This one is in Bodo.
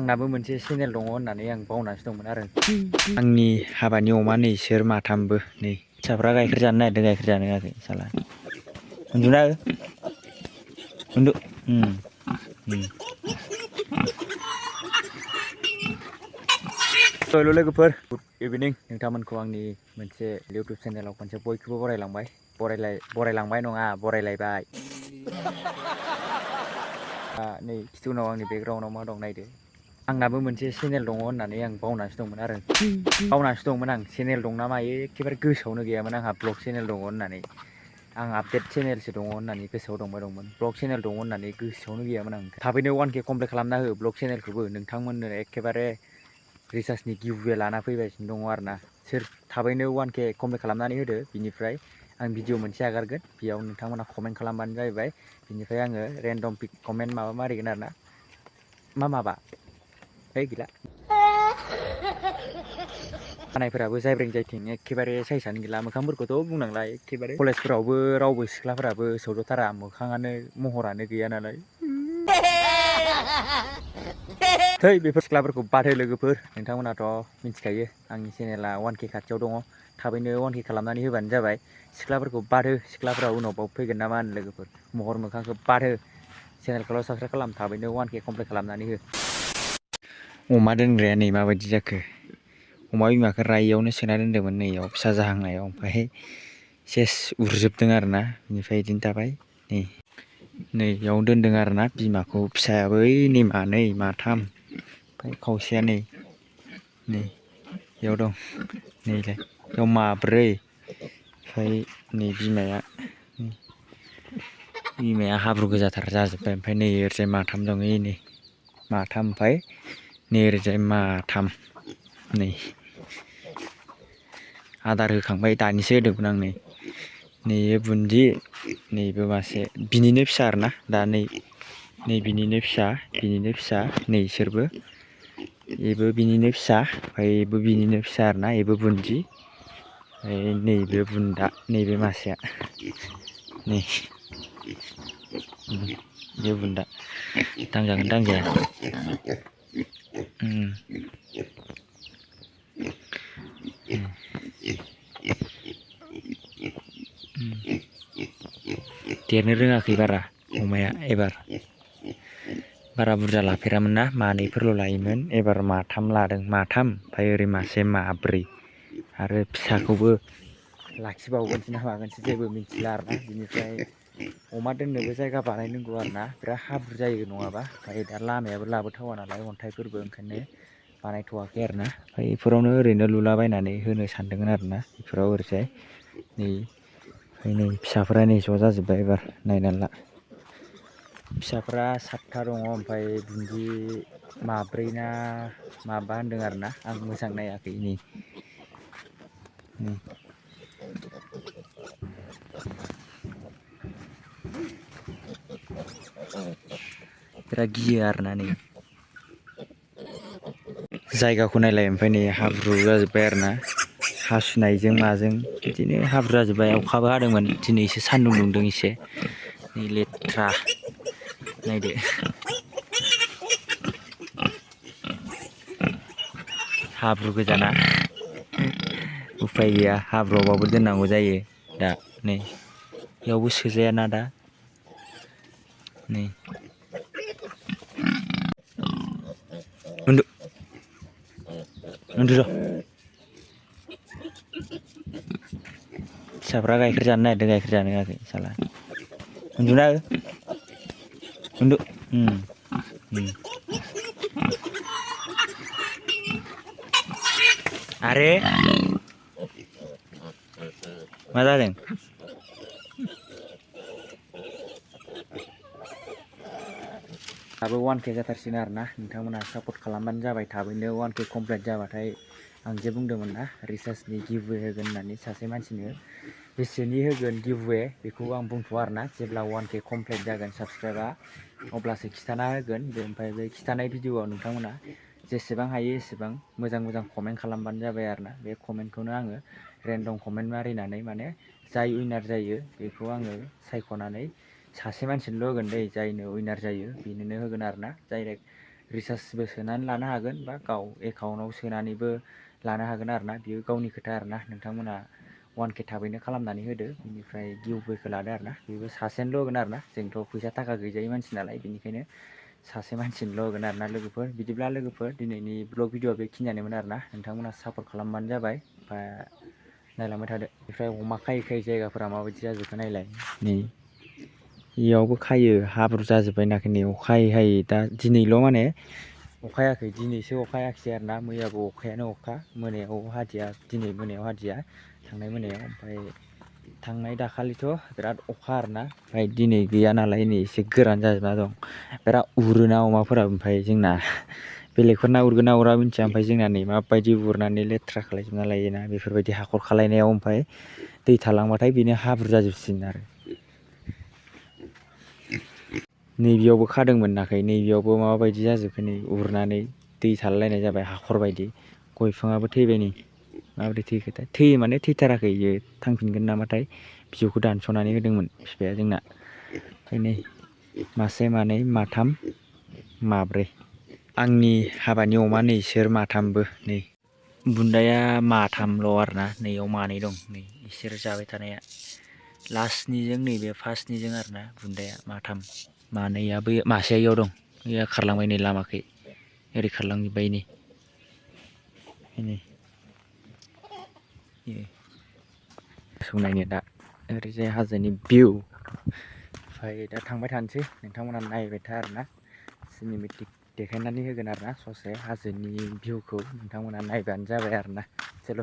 आंनाबो मोनसे चेनेल दङ होननानै आं बावनासो दंमोन आरो आंनि हाबानि अमा नै इसोर माथामबो नै फिसाफ्रा गाइखेर जानो नागिरदों गाइखेर जानो होआखै साला उन्दुना हो उन्दु हेल' लोगोफोर गुड इभिनिं नोंथांमोनखौ आंनि मोनसे इउटुब चेनेलाव खनसे बयखौबो बरायलांबाय नङा बरायलायबाय नै खिथि उनाव आंनि बेकग्राउन्डआव मा दं नायदो आंनाबो मोनसे चेनेल दङ होननानै आं बावनासो दंमोन आरो आं चेनेल दं ना मायो एखेबारे गोसोआवनो गैयामोन आंहा ब्लग चेनेल दङ होननानै आं आपडेट चेनेलसो दङ होननानै गोसोआव दंमोन ब्लग चेनेल दङ होननानै गोसोआवनो गैयामोन आं थाबैनो 1K कमप्लिट खालामना हो ब्लग चेनेलखौबो नोंथांमोननो एखेबारे रिसार्चनि गिभवे लाना फैगासिनो दङ आरोना सोर थाबैनो 1K कमप्लिट खालामनानै होदो बिनिफ्राय आं भिडिअ मोनसे आगारगोन बेयाव नोंथांमोना कमेन्ट खालामबानो जाहैबाय बिनिफ्राय आङो रेन्डम पिक कमेन्ट माबा मारिगोन आरोना माबा है गैला खानायफोराबो जायब्रें जायथिं एखेबारे साइसआनो गैला मोखांफोरखौथ' बुंनांला एखेबारे कलेजफोरावबो रावबो सिख्लाफोराबो सौदावथारा मोखाङानो महरानो गैया नालाय थै बेफोर सिख्लाफोरखौ बादहो लोगोफोर नोंथांमोनाथ' मिथिखायो आंनि चेनेला 1K खाथियाव दङ थाबैनो 1K खालामनानै होबानो जाबाय सिख्लाफोरखौ बादहो सिख्लाफोरा उनाव बाव फैगोन ना मा होनो लोगोफोर महर मोखांखौ बादहो चेनेलखौल' साबसक्राइब खालाम थाबैनो 1K कमप्लिट खालामनानै हो अमा दोनग्राया नै माबायदि जाखो अमा बिमाखौ रायियावनो सोना दोन्दोंमोन नै इयाव फिसा जाहांनायाव ओमफ्राय सेस उरजोबदों आरोना बिनिफ्राय बिदिनो थाबाय नै इयाव दोन्दों आरोना बिमाखौ फिसायाबो ओइ नै मानै माथाम ओमफ्राय खावसेया नै इयाव दं नैलाय इयाव माब्रै ओमफ्राय नै बिमाया हाब्रु गोजाथार जाजोब्बाय ओमफ्राय नै ओरैजाय माथाम दं नै माथाम ओमफ्राय नै ओरैजाय माथाम नै आदार होखांबाय दानिसो होदोंमोन आं नैयो बुन्दि नैबो मासे बिनिनो फिसा आरोना दा नै बिनिनो फिसा नै इसोरबो बेबो बिनिनो फिसा ओमफ्राय बेबो बिनिनो फिसा आरोना बेबो बुन्दि ओमफ्राय नैबे बुन्दा नैबे मासेया नै बे बुन्दा दांजागोन दांजाया देरनो रोङाखै बारा अमाया एबार बारा बुरजा लाफेरामोन ना मानैफोरल' लायोमोन एबार माथाम लादों ओमफ्राय ओरै मासे माब्रै आरो फिसाखौबो लाखिबावगोनसो ना मागोनसो जेबो मिथिला आरोना बिनिफ्राय अमा दोननोबो जायगा बानायनांगौ आरोना बिराद हाब्रु जायो नङाबा ओमफ्राय दा लामायाबो लाबोथावा नालाय अन्थाइफोरबो ओंखायनो बानायथ'वाखै आरोना ओमफ्राय बेफोरावनो ओरैनो लुलाबायनानै होनो सानदोंमोन आरोना बेफोराव ओरैजाय नै फिसाफोरा नै ज' जाजोब्बाय एबार नायनानै ला फिसाफ्रा 7था दङ ओमफ्राय बुन्दि माब्रै ना माबा होनदों आरोना आं मोजां नायाखै बिराद गियो आरोना नै जायगाखौ नायलाय ओमफ्राय नै हाब्रु जाजोब्बाय आरोना हासुनायजों माजों बिदिनो हाब्रु जाजोब्बाय अखाबो हादोंमोन दिनै एसे सान्दुं दुंदों एसे नै लेथ्रा नायदो हाब्रु गोजाना उफाय गैया हाब्रुआवबाबो दोननांगौ जायो दा नै बेयावबो सोजायाना दा नै उन्दुर' फिसाफ्रा गाइखेर जानो नागिरदों गाइखेर जानो होआखै साला उन्दुना हो उन्दु आरो मा जादों दाबो 1K जाथारसिगोन आरोना नोंथांमोना सापर्ट खालामबानो जाबाय थाबैनो 1K कमप्लिट जाबाथाय आं जे बुंदोंमोन ना रिसार्चनि गिभवे होगोन होननानै सासे मानसिनो बेसेनि होगोन गिभवे बेखौ आं बुंथ'आ आरोना जेब्ला 1K कमप्लिट जागोन साबसक्राइबा अब्लासो खिन्थाना होगोन ओमफ्राय बे खिन्थानाय भिडिअआव नोंथांमोना जेसेबां हायो एसेबां मोजां कमेन्ट खालामबानो जाबाय आरोना बे कमेन्टखौनो आङो रेन्डम कमेन्ट मारिनानै माने जाय उइनार जायो बेखौ आङो सायख'नानै सासे मानसिनोल' होगोन दै जायनो उइनार जायो बेनोनो होगोन आरोना डाइरेक्ट रिसार्जबो सोनानै लानो हागोन बा गाव एकाउन्टाव सोनानैबो लानो हागोन आरो ना बियो गावनि खोथा आरो ना नोंथांमोना 1K थाबैनो खालामनानै होदो बेनिफ्राय गिववेखौ लादो आरो ना बेबो सासेनिल' होगोन आरो ना जोंथ' फैसा थाखा गैजायै मानसि नालाय बेनिखायनो सासे मानसिनिल' होगोन आरो ना लोगोफोर बिदिब्ला लोगोफोर दिनैनि ब्लग भिडिअआ बेखिनियानोमोन आरो ना नोंथांमोना सापर्ट खालामबानो जाबाय नायलांबाय थादो ओमफ्राय अमा खायै खायै जायगाफोरा माबायदि जाजोबखो नायलाय नै इयावबो खायो हाब्रु जाजोब्बाय नाखि नै अखा हायै दा दिनैल' माने अखा हायाखै दिनैसो अखा हायाखिसै आरो ना मैयाबो अखायानो अखा मोनायाव हादिया दिनै मोनायाव हादिया थांनाय मोनायाव ओमफ्राय थांनाय दाखालिथ' बिराद अखा आरो ना ओमफ्राय दिनै गैया नालाय नै एसे गोरान जाजोबना दं बिराद उरोना अमाफोरा ओमफ्राय जोंना बेलेगफोरना उरगोन ना उरा मिथिया ओमफ्राय जोंना नै माबायदि उरनानै लेथ्रा खालायजोबना लायोना बेफोरबायदि हाखर खालायनायाव ओमफ्राय दै थालांबाथाय बेनो हाब्रु जाजोबसिगोन आरो नैबेयावबो खादोंमोन नाखै नैबेयावबो माबायदि जाजोबखो नै उरनानै दै थालायलायनाय जाबाय हाखर बायदि गय बिफाङाबो थैबाय नै माबोरै थैखोथाय थैयो माने थैथाराखै इयो थांफिनगोन नामाथाय बिजौखौ दानस'नानै होदोंमोन बिफाया जोंना ओमफ्राय नै मासे मानै माथाम माब्रै आंनि हाबानि अमा नै इसोर माथामबो नै बुन्दाया माथामल' आरोना नैयाव मानै दं नै इसोर जाबाय थानाया लास्टनिजों नैबे फार्स्टनिजों आरोना बुन्दाया माथाम मानैया बै मासेया इयाव दं इया खारलांबाय नै लामाखै ओरै खारलांजोब्बाय नै नायनो दा ओरैजाय हाजोनि भिउ ओमफ्राय दा थांबाय थानोसै नोंथांमोना नायबाय था आरोना सिनेमेटिक देखायनानै होगोन आरोना ससे हाजोनि भिउखौ नोंथांमोना नायबानो जाबाय आरोना चल'